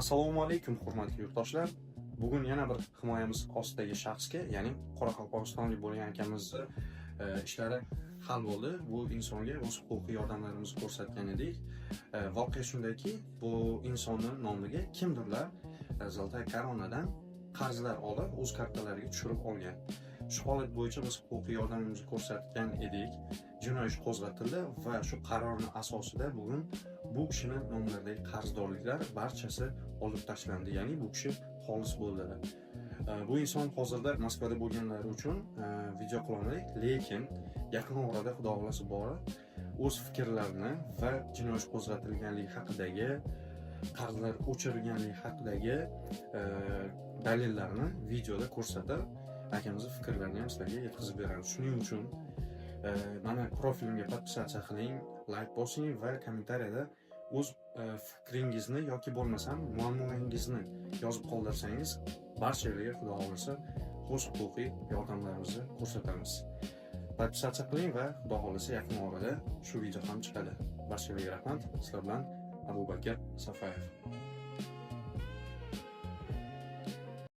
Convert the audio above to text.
Assalomu alaykum, hurmatli yurtdoshlar. Bugun yana bir himoyamiz ostidagi shaxsga, ya'ni qoraqalpog'istonlik bo'lgan akamizni ishlari hal bo'ldi. Bu insonga o'z huquqiy yordamlarimizni ko'rsatgan edik. Voqea shundayki, bu insonni nomiga kimdirlar Золотая Koronadan qarzlar olib, o'z kartalariga tushirib olgan. Shu holat bo'yicha biz huquqiy yordamimizni ko'rsatgan edik. Jinoiy ish qo'zg'atildi va shu qarorni asosida bugun bu kishini nomlaridagi qarzdorliklar barchasi olib tashlandi, ya'ni bu kishi xolis bo'ldilar. Bu inson hozirda Moskvada bo'lganlari uchun video qilolmadik, lekin yaqin orada, xudo xohlasa, borib o'z fikrlarini va jinoiy ish qo'zg'atilganligi haqidagi, qarzlar o'chirilganligi haqidagi dalillarni videoda ko'rsatib, akamizni fikrlarini ham sizlarga yetkazib beramiz. Shuning uchun mana profilimga подписаться qiling, layk bosing va kommentariyada o'z fikringizni yoki bo'lmasam muammoingizni yozib qoldirsangiz, barchalarga, xudo xohlasa, o'z huquqiy yordamlarimizni ko'rsatamiz. Подписаться qiling va xudo xohlasa, yaqin orada shu video ham chiqadi. Barchalarga rahmat. Sizlar bilan Abu Bakr Safayev.